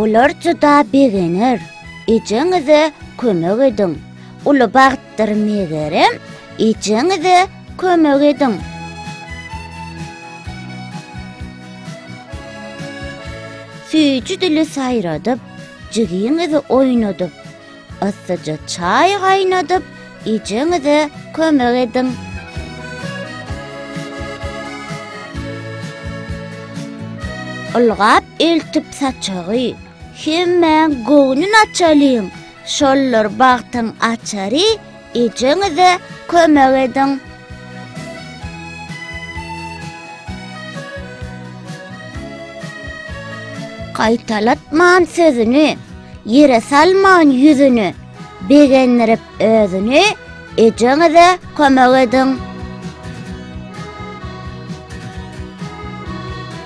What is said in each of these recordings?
Olar juda begener, ejeňize kömek ediň. Uly bagtdyr megerem, ejeňize kömek ediň. Süýji dili saýradyp, jigiňizi oýnadyp, Yssyja çaý gaýnadyp, ejeňize kömek ediň. Ylgap eltip saçagy, hemmäň göwnün açalyň, şoldur bagtyň açary, ejeňize kömek ediň. Gaýtalatman sözüni, ýere salman ýüzüni, begendirip özüni, ejeňize kömek ediň.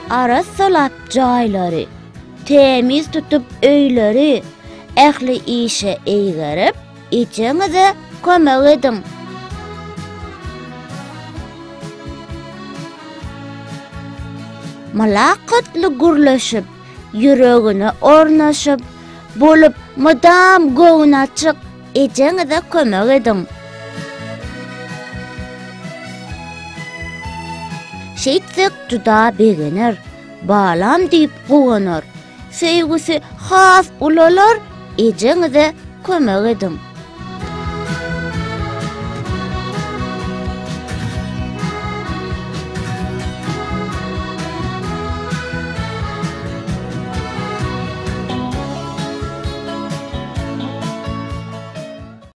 Arassalap jaýlary, tämiz tutup öýleri, ähli işe eýgerip, Ejeňize kömek ediň. Mylakatly gürleşip, ýüregine ornaşyp, bolup mydam göwnaçyk ejeňize kömek ediň. Şeýtsek juda begener, balam diýip guwanar. Söýgüsi has ulalar, ejeňize kömek ediň.